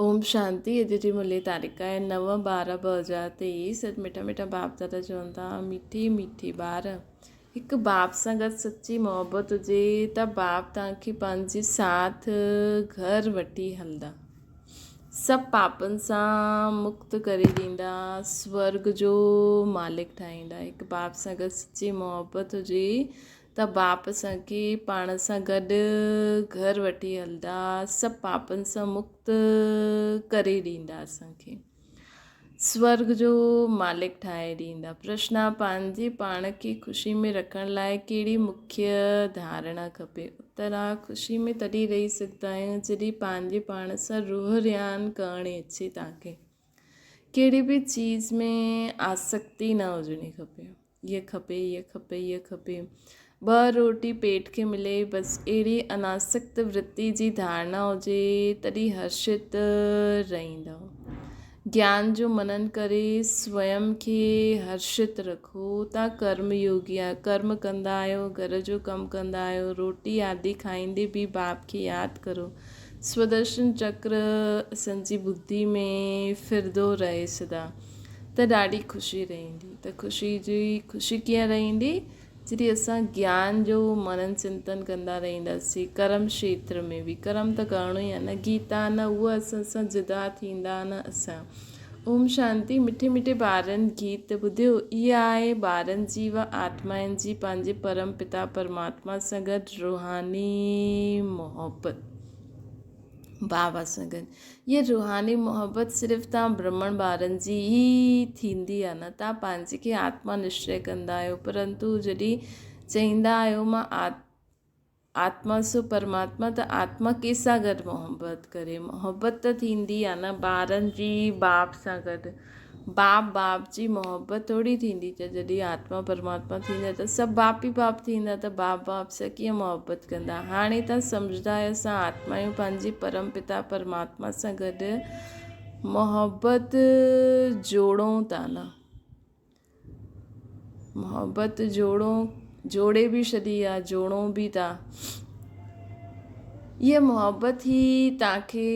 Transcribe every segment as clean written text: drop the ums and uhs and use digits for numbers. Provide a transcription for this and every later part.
اوم شانتي اڄ جي ملي تاريخ آهي 9/12/2023 اڄ مٺا مٺا باپ دادا چون ٿا مٺي مٺي ٻار هڪ باپ سان گڏ سچي محبت هجي ته باپ توهان کي پنهنجي ساٿ گهر وٺي هلندا سڀ پاپن سان مڪت ڪري ڏيندا سورگ جو مالڪ ٺاهيندا هڪ باپ سان گڏ سچي محبت هجي ته باپ اسان کي پاڻ سان گڏ گهر وٺي هلندا، سڀ پاپن سان مڪت ڪري ڏيندا، اسان کي سورگ جو مالڪ ٺاهي ڏيندا. پرشن، پنهنجي پاڻ کي خوشي ۾ رکڻ لاء ڪهڙي مکيه ڌارڻا کپي؟ اتر، خوشي ۾ تڏهن رهي سگهندا آهيون جڏهن پنهنجي پاڻ سان روح رهاڻ ڪرڻ اچي. توهان کي ڪهڙي به چيز ۾ آسڪتي نه هجڻي کپي. هيء کپي، هيء کپي، هيء کپي. ٻه روٽي پيٽ کي ملي، بس اهڙي اناسڪت ورتي جي ڌارڻا هجي، تڏهن هرشت رهندؤ. گيان جو منن ڪري سويم کي هرشت رکو. تان ڪرم يوگي آهيو، ڪرم ڪندا آهيو، گهر جو ڪم ڪندا آهيو، روٽي آدي کائيندي به باپ کي ياد ڪرو. سودرشن چڪر اسان جي ٻڌي ۾ ڦرندو رهي سدا. ته ڏاڍي خوشي رهندي ته خوشي جي خوشي ڪيئن رهندي جڏهن اسان گيان جو منن چنتن ڪندا رهنداسين ڪرم کيتر ۾ به ڪرم ته ڪرڻو ئي آهي نه گيتا نه اها اسان سان جدا ٿيندا نه اسان اوم شانتي مٺي مٺي ٻارن گيت ٻڌيو اها آهي ٻارن جي و آتمائن جي پنهنجي پرم پتا پرماتما سان گڏ روحاني محبت بابا سان گڏ اها روحاني محبت صرف توهان برهمڻ ٻارن جي ئي ٿيندي آهي نه توهان پنهنجي کي آتما نشچي ڪندا آهيو پرنتو جڏهن چئيندا آهيو مان آتما سو پرماتما ته آتما ڪنهن سان گڏ محبت ڪري محبت ته ٿيندي آهي نه ٻارن جي باپ سان گڏ باپ باپ جي محبت ٿوري ٿيندي ته جڏهن آتما پرماتما ٿيندا ته سڀ باپ ئي باپ ٿيندا ته باپ باپ سان ڪيئن محبت ڪندا هاڻي تان سمجهندا آهيو اسان آتما آهيون پنهنجي پرم پتا پرماتما سان گڏ محبت جوڙون ٿا نه محبت جوڙو جوڙي به ڇڏي آ جوڙون به ٿا. هيء محبت ئي توهان کي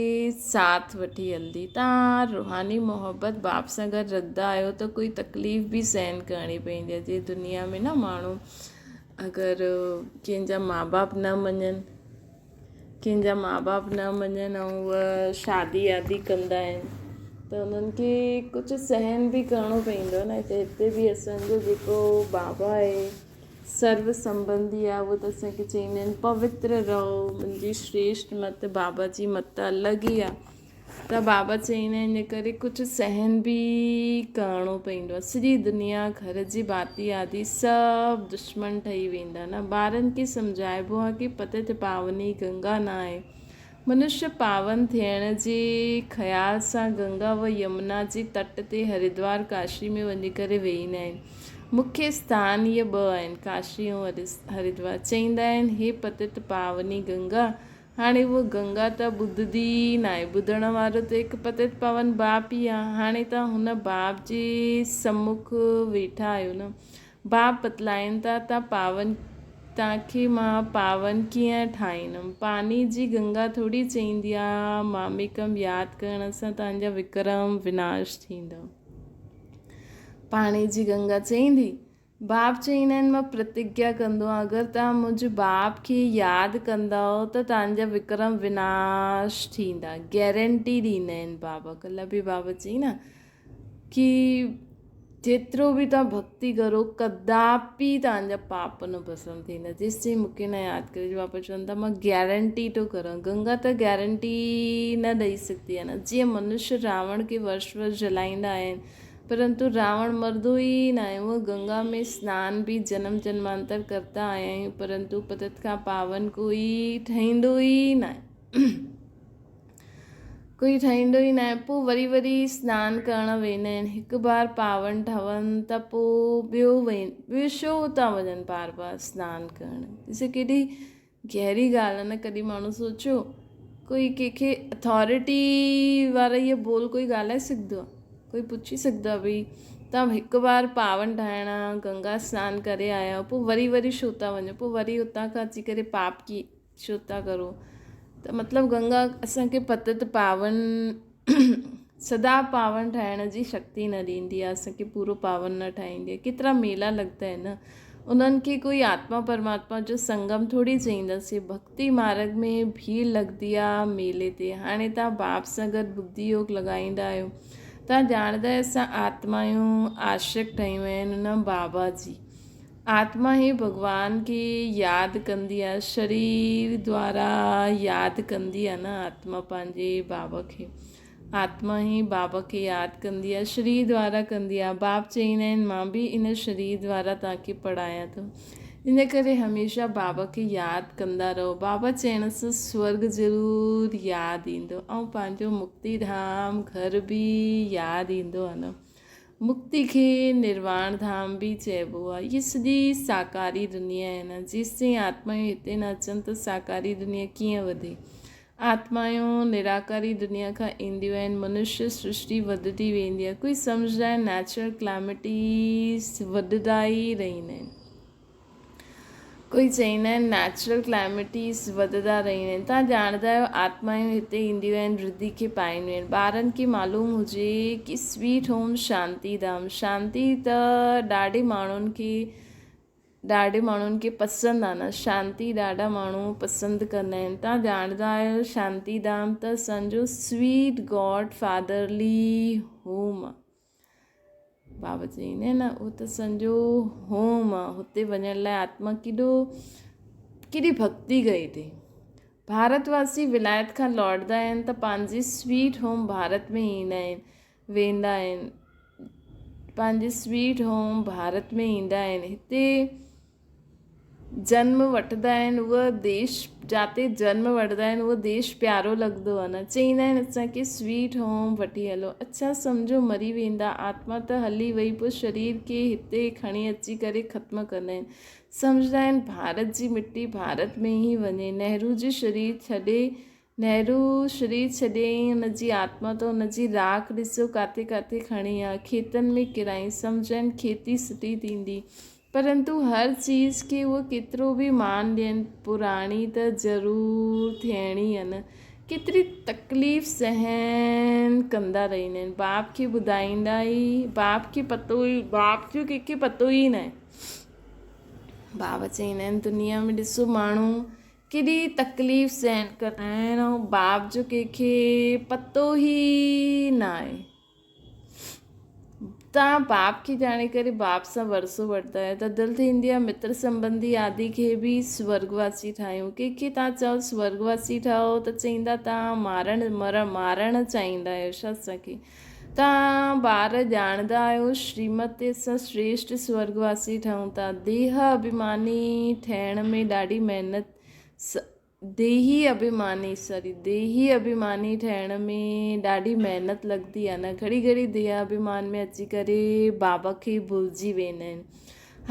ساٿ وٺي هلندي. توهان روحاني محبت باپ سان گڏ رکندا آهيو ته ڪوئي تڪليف به سهن ڪرڻي پوندي آهي. جيئن دنيا ۾ نه ماڻهو اگر ڪنهن جا ماء باپ نه مڃن ڪنهن جا ماء باپ نه مڃن ۽ اهي شادي وادي ڪندا آهن ته انهن کي ڪجهه سهن به ڪرڻو پوندو آهي نه هتي هتي به اسان جو جيڪو بابا آهي سرو سنبنڌي آهي اهو ته اسان کي چئيندا آهن پوتر رهو منهنجي شريشٽ مت بابا جي مت الڳ ئي آهي ته بابا چئيندا آهن ان ڪري ڪجهه سهن به ڪرڻو پوندو آهي سڄي دنيا گهر جي ڀاتي آدي سڀ دشمن ٺهي ويندا نه ٻارن کي سمجهائبو آهي ڪي پتت پاوني گنگا نه آهي منشي پاون ٿيڻ جي خيال سان گنگا و يمنا جي تٽ تي هردوار ڪاشي ۾ وڃي ڪري ويهيندا آهن مکيه اسٿان اهي ٻه آهن ڪاشي ۽ هردوار چئيندا آهن هي پتت پاوني گنگا هاڻي هوء گنگا ته ٻڌندي ئي ناهي. ٻڌڻ وارو ته هڪ پتيت پاون باپ ئي آ. هاڻي ته هن باپ جي سمک ويٺا آهيو نه. باپ بتلائين ٿا ته پاون توهان کي مان پاون ڪيئن ٺاهيندم. پاڻي جي گنگا ٿوري چئيندي آ، ماميڪم ياد ڪرڻ سان توهان جا وڪرم وناش ٿيندا. پاڻي جي گنگا چئيندي، باپ چئيندا آهن مان پرتگيا ڪندو آهيان اگر توهان منهنجي باپ کي ياد ڪندؤ ته توهان جا وڪرم وناش ٿيندا گيرنٽي ڏيندا آهن بابا ڪلهه به بابا چئي نه ڪي جيترو به توهان ڀڪتي ڪرو ڪداپي توهان جا پاپ نه ڀسم ٿيندا جيستائين مون کي نه ياد ڪري بابا چون ٿا مان گيرنٽي ٿو ڪران گنگا ته گيرنٽي نه ڏئي سگهندي آهي نه جيئن منشي راوڻ کي ورش ورش جلائيندا آهن پرنتو راوڻ مردو ئي ناهي. هونء گنگا ۾ سنان به جنم جنمانتر ڪرتا آيا آهيون، پرنتو پتت کان پاون ڪوئي ٺهيندو ئي ناهي. ڪوئي ٺهيندو ئي ناهي. پوء وري وري سنان ڪرڻ ويندا آهن. هڪ بار پاون ٺهن ته پوء ٻيو ٻيو ڇو ٿا وڃن بار بار سنان ڪرڻ. ڏسو ڪيڏي گهري ڳالهه آهي نه ڪڏهن ماڻهو سوچيو ڪوئي ڪنهن کي اٿارٽي وارا اهي ٻول ڪوئي ڳالهائي سگهندو آهي ڪوئي پڇي سگهندو آهي ڀئي توهان هڪ بار پاون ٺاهڻ گنگا سنان ڪري آيا آهيو پوء وري وري ڇو ٿا وڃو پوء وري اتان کان اچي ڪري پاپ ڪي ڇو ٿا ڪرو ته مطلب گنگا اسانکي پتت پاون سدا پاون ٺاهڻ جي شڪتي نه ڏيندي آهي، اسان کي پورو پاون نه ٺاهيندي آهي. ڪيترا ميلا لڳندا آهن نه، انهن کي ڪوئي آتما پرماتما جو سنگم ٿوري چئينداسين. ڀڪتي مارگ ۾ ڀيڙ لڳندي آهي ميلي تي. هاڻي توهان باپ سان گڏ ٻڌي يوگ لڳائيندا آهيو، توهان ڄاڻندا آهيو اسان آتمائون عاشق ٺهيون آهن ان بابا جي. آتما ئي ڀڳوان کي ياد ڪندي آ، شرير دوارا ياد ڪندي آ نه آتما پنهنجي بابا کي. آتما ئي بابا کي ياد ڪندي آ، شرير دوارا ڪندي آ. باپ چئيندا آهن مان به ان شرير دوارا توهان کي پڙهايان ٿو. ان ڪري هميشه بابا کي ياد ڪندا رهو. بابا چئڻ سان سورڳ ضرور ياد ايندو ۽ پنهنجو مڪتي ڌام گهر به ياد ايندو آ نه. مڪتي کي نرواڻ ڌام به چئبو آهي. هيء سڄي ساڪاري دنيا آهي نه. جيستائين آتمائون هتي نه اچن ته ساڪاري دنيا ڪيئن وڌي؟ آتمائون نراڪاري دنيا کان اينديون آهن. منشيه سرشٽي وڌندي ويندي آهي. ڪوئي سمجهندا آهن نيچرل ڪلامٽيز وڌندا ئي رهندا آهن. ڪوئي چئيندا آهن نيچرل ڪلائمٽيز وڌندا رهندا آهن. توهان ڄاڻندا آهيو آتمائون هتي اينديون آهن رڌي کي پائينديون آهن. ٻارن کي معلوم هجي ڪي سويٽ هوم شانتي ڌام شانتي ته ڏاڍي ماڻهن کي ڏاڍي ماڻهن کي پسند آهي نه شانتي ڏاڍا ماڻهو پسند ڪندا آهن. توهان ڄاڻندا آهيو شانتي ڌام ته اسان جو سويٽ گاڊ فادرلي هوم آهي. بابا چئيندا آهن نه اهو ته سمجهو هوم آ هتي وڃڻ لاء آتما ڪيڏو ڪيڏي ڀڳتي ڪئي اٿئي. ڀارت واسي ولايت کان لوٽندا آهن ته پنهنجي سويٽ هوم ڀارت ۾ ايندا آهن ويندا آهن پنهنجي سويٽ هوم ڀارت ۾ ايندا آهن هتي جنم وٺندا آهن اهو ديش جاتي جنم وٺندا آهن اهو ديش پيارو لڳندو آهي نه چئيندا آهن اسان کي سويٽ هوم وٺي هلو اڇا سمجهو مري ويندا آتما ته هلي وئي پوء شرير کي هتي کڻي اچي ڪري ختم ڪندا آهن سمجهندا آهن ڀارت جي مٽي ڀارت ۾ ئي وڃي نهرو جي شرير ڇڏي نهرو شرير ڇڏيائين ان جي آتما ته ان جي راک ڏسو ڪاٿي ڪاٿي کڻي آ کيتن ۾ ڪرائين سمجهن کيتي سٺي ٿيندي پرنتو هر چيز کي اهو ڪيترو به مان ڏين پراڻي ته ضرور ٿيڻي آ نه. ڪيتري تڪليف سهن ڪندا رهندا آهن. باپ کي ٻڌائيندا ئي باپ کي پتو ئي باپ جو ڪنهن کي پتو ئي ناهي. بابا چئيندا آهن دنيا ۾ ڏسو ماڻهو ڪيڏي تڪليف سهن ڪندا آهن ۽ باپ جو ڪنهن کي پتو ئي ناهي. توهان باپ کي ڄاڻي ڪري باپ سان ورثو وٺندا آهيو ته دل ٿيندي آهي متر سنٻنڌي آدي کي به سورڳواسي ٺاهيون. ڪنهن کي توهان چئو سورڳواسي ٺهو ته چئيندا توهان مارڻ مرڻ مارڻ چاهيندا آهيو ڇا اسان کي؟ توهان ٻار ڄاڻندا آهيو شريمت تي اسان شريشٽ سورڳواسي ٺهون ٿا. ديهه اڀيماني ٺهڻ ۾ ڏاڍي محنت ديهي اڀيماني سوري ديهي اڀيماني ٺهڻ ۾ ڏاڍي محنت لڳندي آهي نه گهڙي گهڙي ديهه اڀيمان ۾ اچي ڪري بابا کي ڀلجي ويندا آهن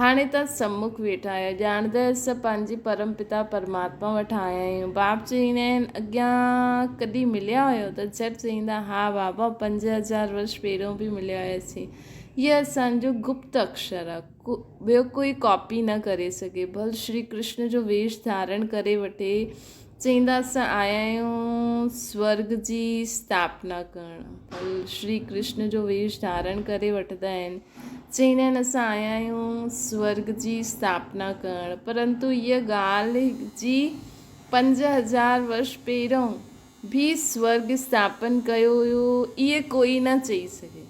هاڻي ته سمک ويٺا آهيو ڄاڻندا آهيو اسان پنهنجي پرم پتا پرماتما وٽ آيا آهيون باپ چئيندا آهن اڳيان ڪڏهن مليا هيو ته جهٽ چئيندا ها بابا 5000 ورش پهريون به مليا هياسين هي اسانجو گپت اڪشر آهي ٻيو ڪوئي ڪاپي نه ڪري سگهي. ڀل شري ڪرشن جو ويش ڌارڻ ڪري وٺي. چئيندا اسان آيا آهيون سورڳ جي اسٿاپنا ڪرڻ. ڀل شري ڪرشن جو ويش ڌارڻ ڪري وٺندا آهن. چئيندا آهن اسان آيا آهيون سورڳ جي اسٿاپنا ڪرڻ. پرنتو هيء ڳالهه جي 5000 ورش پهريون به سورڳ اسٿاپن ڪيو هيو اهي ڪوئي نه چئي سگهي.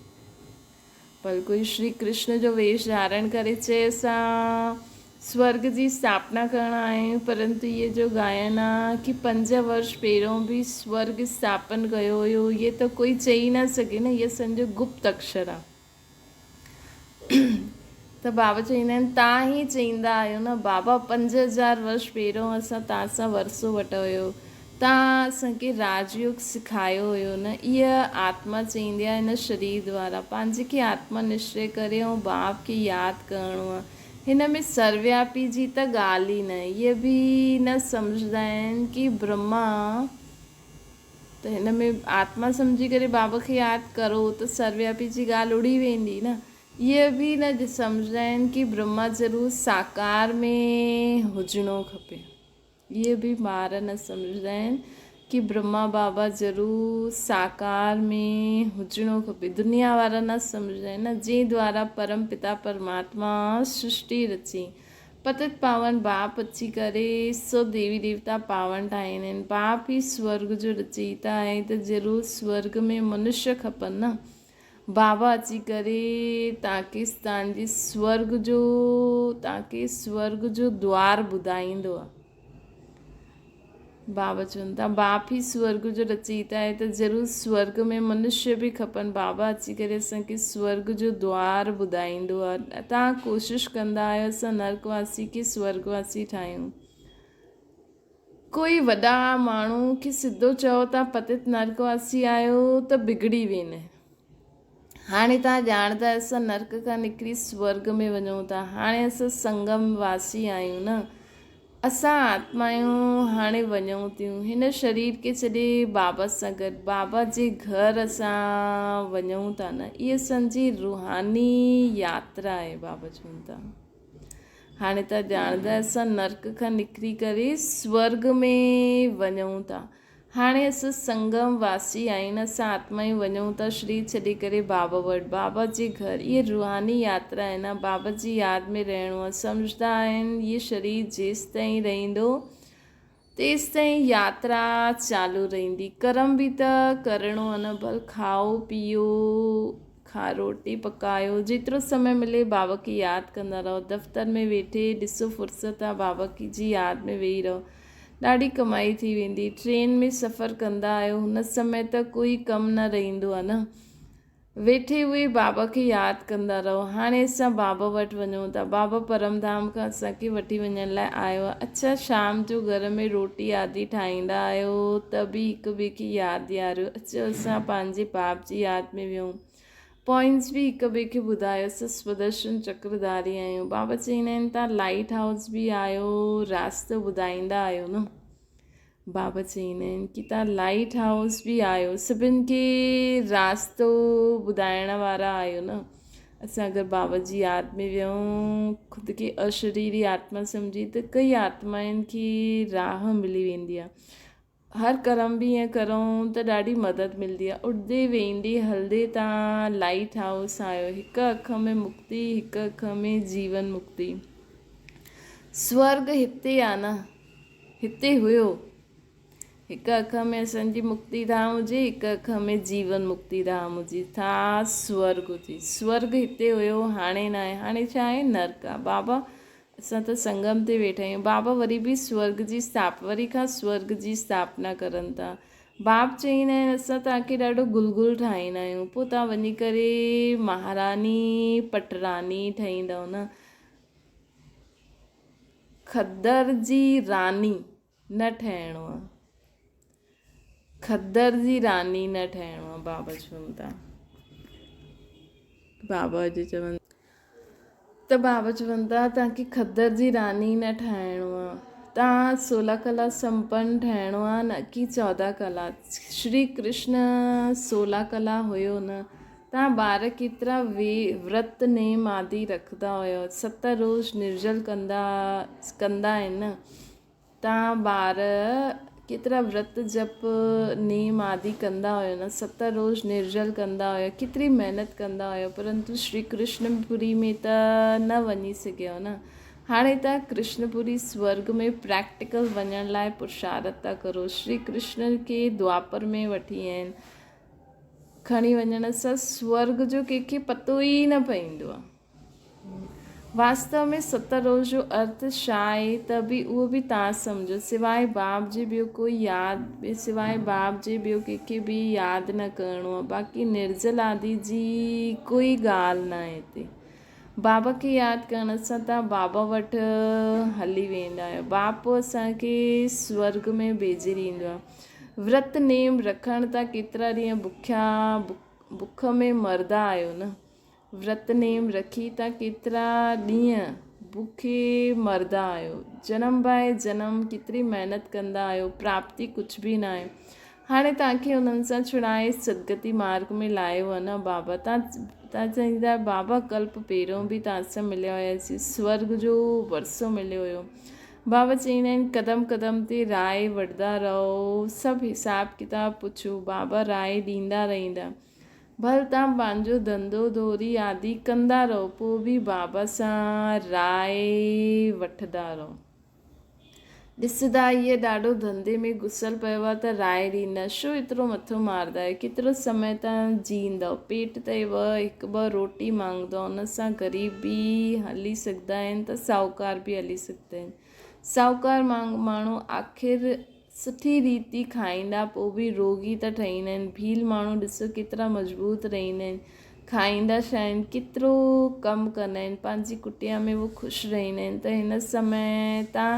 بلڪل شري ڪرشن جو ويش ڌارڻ ڪري چئي اسان سورڳ جي اسٿاپنا ڪرڻ آيا آهيون پرنتو هيء جو ڳائن آ ڪي پنج ورش پهريون به سورڳ اسٿاپن ڪيو هيو هيء ته ڪوئي چئي نه سگهي نه هيء اسان جو گپت اڪشر آ ته بابا چئيندا آهن تان ئي چئيندا آهيو نه بابا 5000 ورش پهريون اسان تان سان ورثو وٺو هيو توهان اسان کي راج يوگ سکايو هيو نه؟ اها آتما چئيندي آهي هن شرير دوارا پنهنجي کي آتما نشچي ڪري ۽ باپ کي ياد ڪرڻو آهي. هن ۾ سروياپي جي ته ڳالهه ئي نه. اهي به نه سمجهندا آهن ڪي برهما ته هن ۾ آتما سمجهي ڪري بابا کي ياد ڪرو ته سروياپي جي ڳالهه اڙي ويندي نه. اهي به نه سمجهندا آهن ڪي برهما ضرور ساڪار ۾ هجڻو کپي. اهي به ٻار نه سمجهندا آهن ڪي برهما بابا ضرور ساڪار ۾ هجڻو کپي. دنيا وارا نه سمجهندا آهن نه جنهن دوارا پرم پتا پرماتما سرشٽي رچي. پتت پاون باپ اچي ڪري سو ديوي ديوتا پاون ٺاهيندا آهن. باپ ئي سورڳ جو رچيتا آهي ته ضرور سورڳ ۾ منشيه کپن نه. بابا اچي ڪري تاڪستان جي سورڳ جو تاڪي سورڳ جو دوار ٻڌائيندو آهي. بابا چون ٿا، باپ ئي سورڳ جو رچيتا آهي ته ضرور سورڳ ۾ منشيه به کپن. بابا اچي ڪري اسان کي سورڳ جو دوار ٻڌائيندو آهي. توهان ڪوشش ڪندا آهيو اسان نرڪ واسي کي سورڳ واسي ٺاهيون. ڪوئي وڏا ماڻهو کي سڌو چئو توهان پتت نرڪ واسي آهيو ته بگڙي ويندا. هاڻي توهان ڄاڻندا آهيو اسان نرڪ کان نڪري سورڳ ۾ وڃون ٿا. هاڻي اسان سنگم واسي آهيون نه. اسان آتمايون هاڻي وڃون ٿيون. هن شرير کي ڇڏي بابا سان گڏ بابا جي گهر اسان وڃون ٿا نه. اها اسان جي روحاني ياترا آهي. بابا چون ٿا. هاڻي توهان ڄاڻندا آهيو اسان نرڪ کان نڪري ڪري سورڳ ۾ وڃون ٿا. هاڻي اسان سنگم واسي آهيون، اسان آتمائون وڃون ٿا شرير ڇڏي ڪري بابا وٽ، بابا جي گهر. اها روحاني ياترا آهي نه، بابا جي ياد ۾ رهڻو آهي. سمجهندا آهن هي شرير جيستائين رهندو تيستائين ياترا چالو رهندي. ڪرم به ته ڪرڻو آهي نه، ڀل کائو پيئو، روٽي پڪايو، جيترو سمي ملي بابا کي ياد ڪندا رهو. دفتر ۾ ويٺي ڏسو فرصت آهي بابا جي ياد ۾ ويهي رهو. ڏاڍي ڪمائي ٿي ويندي. ٽرين ۾ سفر ڪندا آهيو، هن سمي ته ڪوئي ڪم نه رهندو آهي نه. ويٺي اهي بابا کي ياد ڪندا رهو. هاڻي اسان بابا وٽ وڃون ٿا. بابا پرم ڌام کان اسان کي وٺي وڃڻ لاء آيو آهي. اڇا شام جو گهر ۾ روٽي آدي ٺاهيندا آهيو ته به هڪ ٻئي کي ياد ڏياريو. اچو اسان پنهنجي باپ جي ياد ۾ ويهون. پوائنٽس به هڪ ٻئي کي ٻڌايو اسان سودرشن چڪرڌاري آهيون بابا چئيندا آهن تان لائيٽ هائوس به آهيو راستو ٻڌائيندا آهيو نه بابا چئيندا آهن ڪي تان لائيٽ هائوس به آهيو سڀن کي راستو ٻڌائڻ وارا آهيو نه اسان اگر بابا جي ياد ۾ ويهون خود کي اشريري آتما سمجهي ته ڪئي آتمائن کي راهه ملي ويندي آهي هر ڪرم به ائين ڪرون ته ڏاڍي مدد ملدي آهي. اڏندي ويندي هلندي تان لائيٽ هائوس آيو. هڪ اک ۾ مڪتي هڪ اک ۾ جيون مڪتي. سورڳ هتي آ نه هتي هيو. هڪ اک ۾ اسان جي مڪتي ڌام هجي هڪ اک ۾ جيون مڪتي ڌام هجي ٿا سورڳ هجي. سورڳ هتي هيو هاڻي ناهي هاڻي ڇا آهي نرڪ آ. بابا اسان ته سنگم تي ويٺا آهيون. بابا وري به سورڳ جي اسٿاپ وري کان سورڳ جي اسٿاپنا ڪرن ٿا. باب چئيندا آهن اسان توهان کي ڏاڍو گل گل ٺاهيندا آهيون پوء توهان وڃي ڪري مهاراني پٽراني ٺهيندؤ نه کدر جي راني نه ٺهڻو آهي کدر جي راني نه ٺهڻو آهي بابا چون ٿا بابا اڄ چون ته بابا چون ٿا توهان کي کدر جي راني نه ٺاهڻو آ توهان سولا ڪلا سمپن ٺاهڻو آ نه ڪي چودا ڪلا شري ڪرشن سولا ڪلا هيو نه توهان ٻار ڪيترا وي ورت نيم آدي رکندا هيو ست روز نرجل ڪندا ڪندا آهن نه توهان ٻار ڪيترا ورت جپ نيم آدي ڪندا هيو نه ست روز نرجل ڪندا هيو ڪيتري محنت ڪندا هيو پرنتو شري ڪرشن پوري ۾ ته نه وڃي سگهيو نه هاڻي توهان ڪرشن پوري سورگ ۾ پريڪٽيڪل وڃڻ لاء پرشارت ٿا ڪرو شري ڪرشن کي دوآپر ۾ وٺي آهن کڻي وڃڻ سان سورگ جو ڪنهن کي پتو ئي نه پوندو آهي. واستو ۾ ست روز جو ارٿ ڇا آهي ته به اهو به توهان سمجهو. سواء باب جي ٻيو ڪوئي ياد سواء باب جي ٻيو ڪنهن کي به ياد نه ڪرڻو آهي. باقي نرجل آدي جي ڪوئي ڳالهه ناهي هتي. باب کي ياد ڪرڻ سان توهان بابا وٽ هلي ويندا آهيو. باپ اسان کي سورڳ ۾ ڀيجي ڏيندو آهي. ورت نيم رکڻ تان ڪيترا ڏينهن بکيا بک ۾ مردا آهيو نه. ورت نيم رکي تان ڪيترا ڏينهن بکي مردا آهيو. جنم باء جنم ڪيتري محنت ڪندا آهيو، پراپتي ڪجهه به ناهي. هاڻي توهان کي انهن سان ڇڙائي سدگتي مارگ ۾ لايو آهي نه بابا. توهان توهان چئيندا آهيو بابا ڪلپ پهريون به توهان سان مليا هياسين، سورڳ جو ورثو مليو هيو. بابا چئيندا آهن قدم قدم تي راء وٺندا رهو، سڀ حساب ڪتاب پڇو، بابا راء ڏيندا رهندا. ڀل تان پنهنجو ڌنڌو ڌوري آدي ڪندا رهو پوء به بابا سان راء وٺندا رهو. ڏسندا هيء ڏاڍو ڌنڌي ۾ گسل پيو آ ته راء ڏيندا، ڇو ايترو مٿو مارندا آهيو، ڪيترو سمي تان جيئندؤ، پيٽ تي به هڪ ٻه روٽي مانگندؤ، ان سان غريب به هلي سگهندا آهن ته ساهوڪار به هلي سگهندا آهن. ساهوڪار ماڻهو آخر سٺي ريتي کائيندا پوء به روڳي ته ٺهيندا آهن. ڀيل ماڻهو ڏسو ڪيترا مضبوط رهندا آهن. کائيندا ڇا آهن، ڪيترو ڪم ڪندا آهن، پنهنجي ڪٽيا ۾ هو خوش رهندا آهن ته هن سمي تان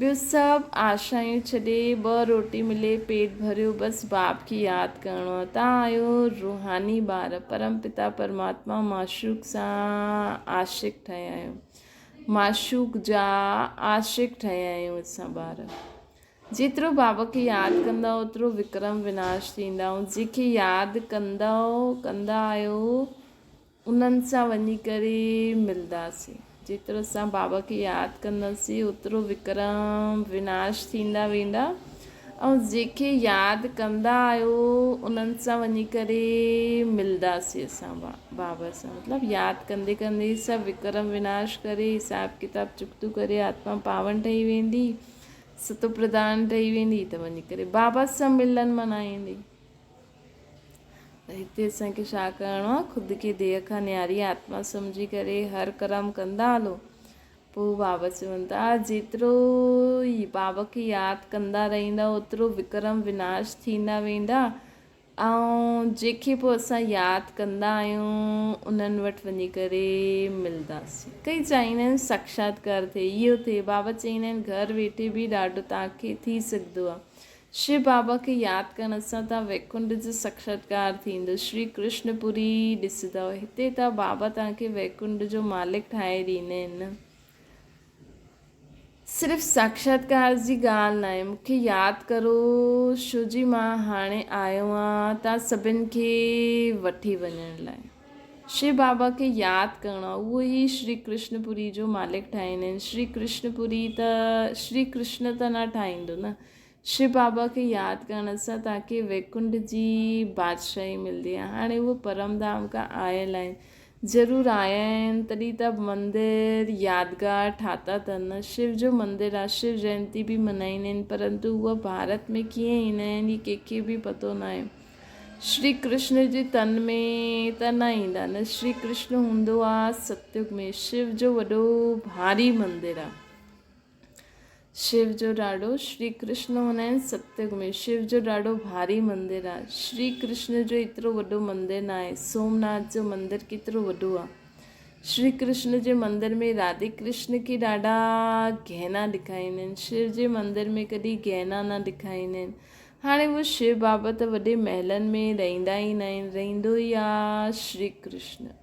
ٻيو سڀ آشايون ڇڏي ٻه روٽي ملي پيٽ ڀريو بس باپ کي ياد ڪرڻو آهي. تان آهيو روحاني ٻار پرم پتا پرماتما معشوق سان عاشق ٺهيا آهيو معشوق جا عاشق ٺهيا آهيون اسان ٻار. جيترو بابا کي ياد ڪندؤ اوترو وڪرم وناش ٿيندا ۽ جنهن کي ياد ڪندؤ ڪندا آهيو انهن سان وڃي ڪري ملداسين. جيترو اسان بابا کي ياد ڪنداسين اوترو وڪرم وناش ٿيندا ويندا ۽ جنهن کي ياد ڪندا آهيو انهن سان وڃي ڪري ملداسين اسان بابا سان مطلب ياد ڪندي ڪندي سڀ وڪرم وناش ڪري حساب ڪتاب چڪتو ڪري آتما پاون ٺهي ويندي. ستو پرڌان ٺهي ويندي ته وڃي ڪري بابا سان ملن منائيندي. ته هتي اسان کي ڇا ڪرڻو آهي؟ خود کي ديهه کان نياري آتما سمجهي ڪري هر ڪرم ڪندا هلو. پوء بابا چون ٿا جيترو بابا کي ياد ڪندا رهندا اوترو وڪرم وناش ٿيندا ويندا. ۽ جيڪي پوء اسان ياد ڪندا آهيون انهن وٽ وڃي ڪري ملنداسين. ڪئي چاهيندا آهن ساڪشاتڪار ٿئي، اهو ٿئي، بابا چئيندا آهن گهر ويٺي به ڏاڍو توهان کي ٿي سگهندو آهي. شو بابا کي ياد ڪرڻ سان توهان ويڪنٺ جو ساڪشاتڪار ٿيندو، شري ڪرشن پوري ڏسندؤ. هتي ته بابا توهان کي ويڪنٺ جو مالڪ ٺاهي ڏيندا آهن نه. صرف ساڪشاتڪار جي ڳالهه ناهي. مون کي ياد ڪرو شو جي مان هاڻي آيو آهيان تان سڀن کي وٺي وڃڻ لاء. شو بابا کي ياد ڪرڻو آهي. اهو ئي شري ڪرشن پوري جو مالڪ ٺاهيندا آهن. شري ڪرشن پوري ته شري ڪرشن ته نه ٺاهيندو نه. شو بابا کي ياد ڪرڻ سان توهان کي ويڪنٺ جي بادشاهي ملندي آهي. هاڻي اهو پرم ڌام کان آيل آهن. ضرور آيا آهن تڏهن ته مندر يادگار ٺاتا اٿن نه. شو جو مندر آهي، شو جينتي به منائيندا آهن پرنتو اهي ڀارت ۾ ڪيئن ايندا آهن هي ڪنهن کي به پتو ناهي. شري ڪرشن جي تن ۾ ته نه ايندا نه. شري ڪرشن هوندو آهي ستيگ ۾. شو جو وڏو ڀاري مندر آهي. شو جو ڏاڏو شري ڪرشن هوندا آهن ستيگ ۾ شو جو ڏاڍو ڀاري مندر آهي شري ڪرشن جو ايترو وڏو مندر نه آهي سومناٿ جو مندر ڪيترو وڏو آهي شري ڪرشن جي مندر ۾ راڌي ڪرشن کي ڏاڍا گهنا ڏکائيندا آهن شو جي مندر ۾ ڪڏهن گهنا نه ڏکائيندا آهن هاڻي اهو شو بابا ته وڏي محلن ۾ رهندا ئي نه آهن رهندو ئي آهي شري ڪرشن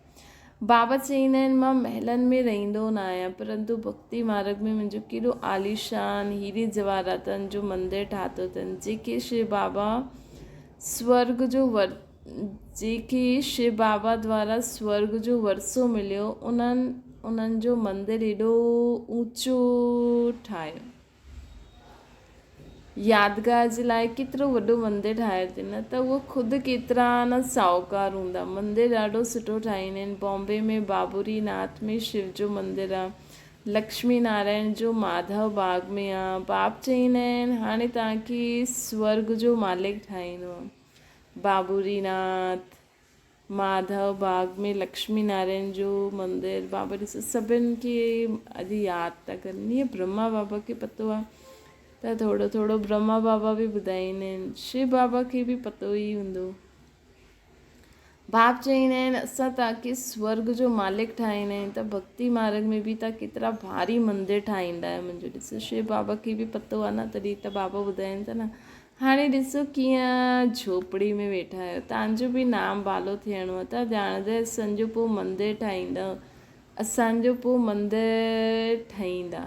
بابا چئيندا آهن، مان محلن ۾ رهندو نه آهيان، پرنتو ڀڳتي مارڳ ۾ منهنجو ڪيڏو عاليشان هيري جواهراتن جو مندر ٺاتو اٿن، جيڪي شو بابا سورڳ جو جيڪي شو بابا دوارا سورڳ جو ورثو مليو، انهن انهن جو مندر ايڏو اوچو ٺاهيو. يادگار جي لاء ڪيترو وڏو مندر ٺاهيو اٿن نه ته اهو خود ڪيترا نه ساهوڪار هوندا. مندر ڏاڍو سٺو ٺاهيندا آهن. بامبي ۾ بابوري ناٿ ۾ شو جو مندر آ. لڪشمي نارائڻ جو ماڌو باغ ۾ آ. باپ چئيندا آهن هاڻي توهان کي سورڳ جو مالڪ ٺاهيندو آ. بابوري ناٿ. ماڌو باغ ۾ لڪشمي نارائڻ جو مندر بابا ڏسو سڀن کي اڄ ياد ٿا ڪن ائين برهما بابا کي پتو آ ته ٿورو ٿورو برهما بابا به ٻڌائيندا آهن شو بابا کي به پتو ئي هوندو باپ چئيندا آهن اسان توهان کي سورگ جو مالڪ ٺاهيندا آهيون ته ڀڳتي مارگ ۾ به توهان ڪيترا ڀاري مندر ٺاهيندا آهيو منهنجو ڏسو شو بابا کي به پتو آ نه تڏهن ته بابا ٻڌائين ٿا نه هاڻي ڏسو ڪيئن جهوپڙي ۾ ويٺا آهيو. تان جو به نام بالو ٿيڻو آهي. تان ڄاڻندا آهيو اسان جو پوء مندر ٺاهيندؤ. اسان جو پوء مندر ٺهيندا.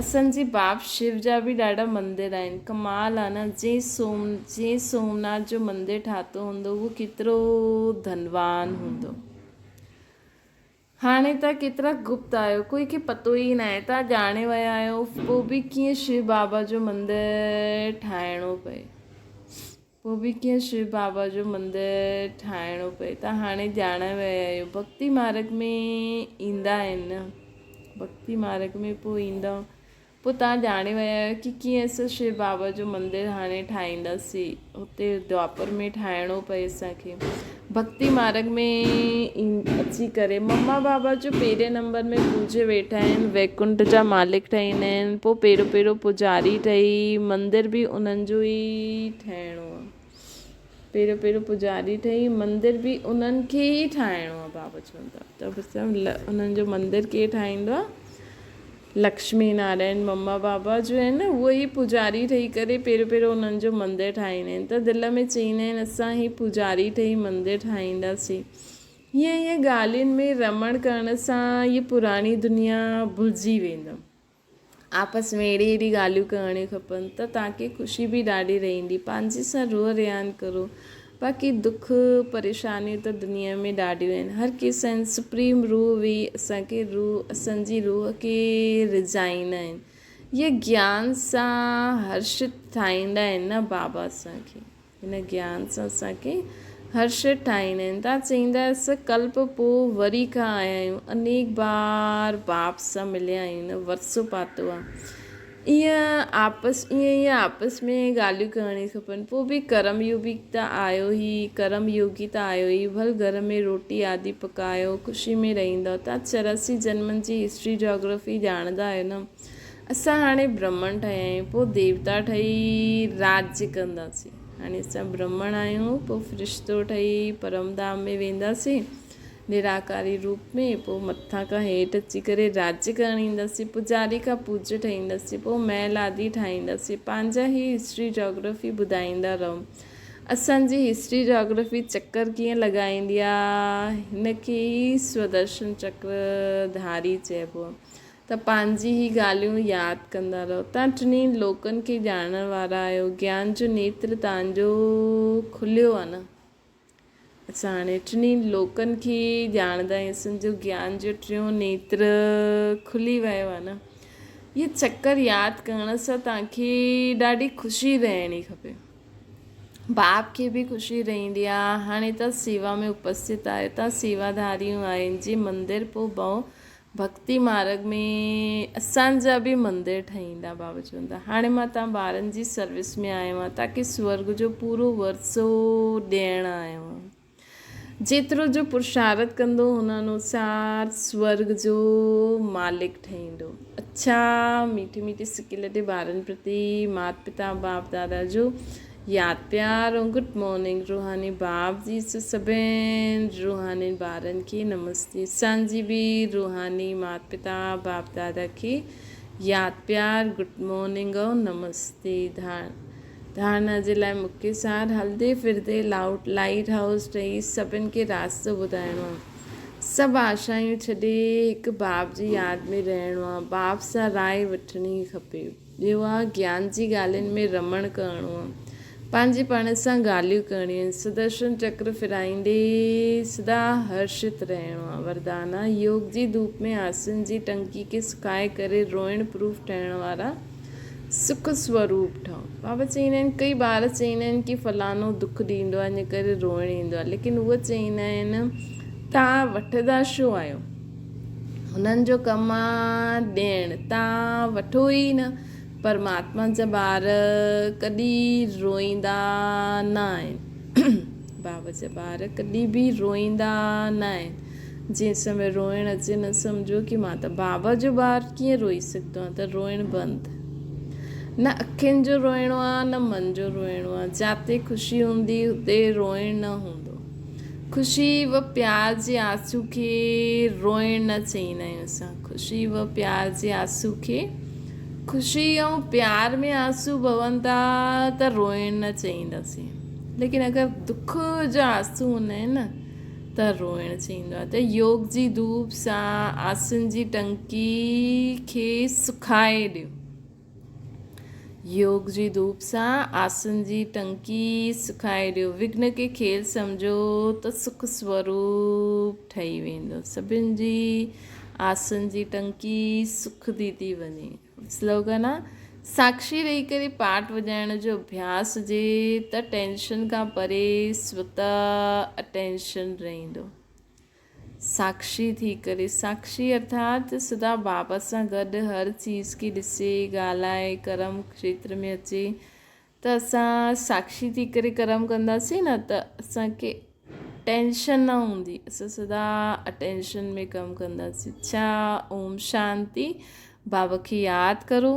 اسان جي باپ شو جا به ڏاڍا مندر آهن. ڪمال آهي نه جنهن سوم جنهن سومناٿ جو مندر ٺاتو هوندو اهو ڪيترو ڌنوان هوندو. هاڻي توهان ڪيترا گپت آهيو، ڪوئي کي پتو ئي ناهي، توهان ڄاڻي ويا آهيو، پوء به ڪيئن شو بابا جو مندر ٺاهڻو پئي، پوء به ڪيئن شو بابا جو مندر ٺاهڻو پئي، توهان هاڻي ڄاڻي ويا آهيو، ڀڳتي مارگ ۾ ايندا آهن نه، ڀڳتي مارگ ۾ پوء ايندا، پوء توهان ڄاڻي ويا آهيو ڪي ڪيئن اسان شو بابا جو مندر هاڻي ٺاهينداسين، هتي دوآپر ۾ ٺاهڻو پئي اسان کي. ڀڳتي مارگ ۾ اچي ڪري مما بابا جو پهرين نمبر ۾ پوڄي ويٺا آهن، ويڪنٺ جا مالڪ ٺهيندا آهن، پوء پهريون پهريون پوڄاري ٺهي مندر به انهن جو ئي ٺهڻو آهي. پهريون پهريون پوڄاري ٺهي مندر به انهن کي ئي ٺاهڻو آهي. بابا چون ٿا ته انهن جو مندر ڪير ٺاهيندو آهي؟ لڪشمي نارائڻ مما بابا جو آهن نه اهي ئي پوڄاري ٺهي ڪري پهريون پهريون انهن جو مندر ٺاهيندا آهن ته دل ۾ چئيندا آهن اسان هي پوڄاري ٺهي مندر ٺاهينداسين. هيئن هيئن ڳالهين ۾ رمڻ ڪرڻ سان هيء پراڻي دنيا ڀلجي ويندم. آپس ۾ اهڙي اهڙي ڳالهيون ڪرڻيون کپن ته توهان کي خوشي به ڏاڍي رهندي. پنهنجي سان روح رهاڻ ڪرو. باقي دک پريشانيون ته دنيا ۾ ڏاڍيون آهن. هر ڪنهن سان سپريم روح ويهي اسان کي روح اسان جي روح کي رجائيندا آهن. اهي گيان سان هرشت ٺاهيندا آهن نه بابا اسان کي. هن گيان سان اسان کي هرشت ٺاهيندا آهن. تان چئيندا آهيو ڪلپ پوء وري کان آيا آهيون. انيڪ بار باپ سان مليا آهيون نه ورثو پاتو آهي. ايئن آپس ايئن ايئن آپس ۾ ڳالهيون ڪرڻيون کپن. پوء به ڪرم يوگي ته آهيو ئي، ڪرم يوگي ته آهيو ئي، ڀل گهر ۾ روٽي آدي پڪايو، خوشي ۾ رهندؤ. توهان 84 جنمن جي هسٽري جاگرافي ڄاڻندا آهيو نه. اسان هاڻي برهمڻ ٺهيا آهيون، پوء ديوتا ٺهي راڄ ڪنداسين. هاڻي اسان برهمڻ آهيون، پوء فرشتو ٺهي پرم ڌام ۾ وينداسين. نراڪاري روپ ۾، پوء مٿان کان هيٺ اچي ڪري راڄ ڪرڻ اينداسين، پوڄاري کان پوڄ ٺهينداسين، پوء محل آدي ٺاهينداسين. پنهنجا هي هسٽري جاگرافي ٻڌائيندا رهو. اسان جي هسٽري جاگرافي چڪر ڪيئن لڳائيندي آ، هن کي ئي سودرشن چڪر ڌاري چئبو آ. ته پنهنجي هي ڳالهيون ياد ڪندا رهو. توهان ٽنهي لوڪن کي ڄاڻڻ وارا آهيو. گيان جو نيتر توهان جو کليو آ نه. اسان هاڻي ٽنهي لوڪن کي ڄاڻندا آهيون. اسان جو گيان جو ٽيون نيتر کلي ويو آهي نه. اهي چڪر ياد ڪرڻ سان توهان کي ڏاڍي خوشي رهڻي کپي. باپ کي به خوشي رهندي آهي. هاڻي توهان سيوا ۾ اپسٿت آهيو. توهان سيواڌاريون آهن جي مندر پوء ڀئو ڀڳتي مارڳ ۾ اسان جا به مندر ٺهيندا. بابا چوندا هاڻي مان توهان ٻارن جي سروس ۾ آيو آهيان تاڪه سورڳ جو پورو ورثو ڏيڻ آيو آهيان. جيترو جو پرشارت ڪندو ان انوسار سورڳ جو مالڪ ٺهيندو. اڇا ميٺي ميٺي سڪيلڌي ٻارن پرتي مات پتا باپ دادا جو ياد پيار ۽ گڊ مارننگ روحاني باپ جي سڀين روحاني ٻارن کي نمستي اسان جي به روحاني مات پتا باپ دادا کي ياد پيار گڊ مارننگ ۽ نمستي ڌارنا جي لاء مکي سار هلدي ڦردي لائوٽ لائيٽ هائوس ٺهي سڀن کي راستو ٻڌائڻو آهي سڀ آشايون ڇڏي هڪ باپ جي ياد ۾ رهڻو آهي باپ سان راء وٺڻي کپي. ٻيو آ گيان جي ڳالهين ۾ رمڻ ڪرڻو آ. پنهنجي پاڻ سان ڳالهيون ڪرڻيون آهن. سدرشن چڪر ڦرائيندي سدا هرشت رهڻو آ. وردان آ يوگ جي ڌوپ ۾ آسن جي ٽنڪي کي سڪائي ڪري روئڻ پروف ٺهڻ وارا سک سوروپ ٺهو. بابا چئيندا آهن ڪئي ٻار چئيندا آهن ڪي فلاڻو دک ڏيندو آ ان ڪري روئڻ ايندو آ ليڪن اهي چئيندا آهن توهان وٺندا ڇو آهيو. هنن جو ڪم آ ڏيڻ، تان وٺو ئي نه. پرماتما جا ٻار ڪڏهن روئيندا نه آهن. بابا جا ٻار ڪڏهن به روئيندا نه آهن. جنهن سمي روئڻ اچي نه سمجهو ڪي مان ته بابا جو ٻار ڪيئن روئي سگهندو آهيان ته روئڻ بند. نه اکين جو روئڻو آ نه من جو روئڻو آ. جاتي خوشي هوندي اتي روئڻ نه هوندو. خوشي و پيار جي آنسو کي روئڻ نه چئيندا آهيون اسان خوشي و پيار جي آنسو کي خوشي ۽ پيار ۾ آنسو پون ٿا ته روئڻ نه چئينداسين ليڪن اگر دک جا آنسو هوندا آهن نه ته روئڻ چئيندو آهي ته يوگ جي ڌوپ سان آنسن جي ٽنڪي کي سکائي ڏيو. يوگ جي ڌوپ سان آسن جي ٽنڪي سکائي ڏيو. وگهن کي کيل سمجهو ته سک سوروپ ٺهي ويندو. سڀن جي آسن جي ٽنڪي سکندي ٿي وڃي. سلوگن آ، ساکشي رهي ڪري پاٽ وڄائڻ جو اڀياس هجي ته ٽينشن کان پري سوتا اٽينشن رهندو. ساکشي ٿي ڪري، ساکشي ارٿات سدا بابا سان گڏ هر چيز کي ڏسي، ڳالهائي، ڪرم کيتر ۾ اچي ته اسان ساکشي ٿي ڪري ڪرم ڪنداسين نه ته اسان کي ٽينشن نه هوندي، اسان سدا اٽينشن ۾ ڪم ڪنداسين. اڇا اوم شانتي. بابا کي ياد ڪرو.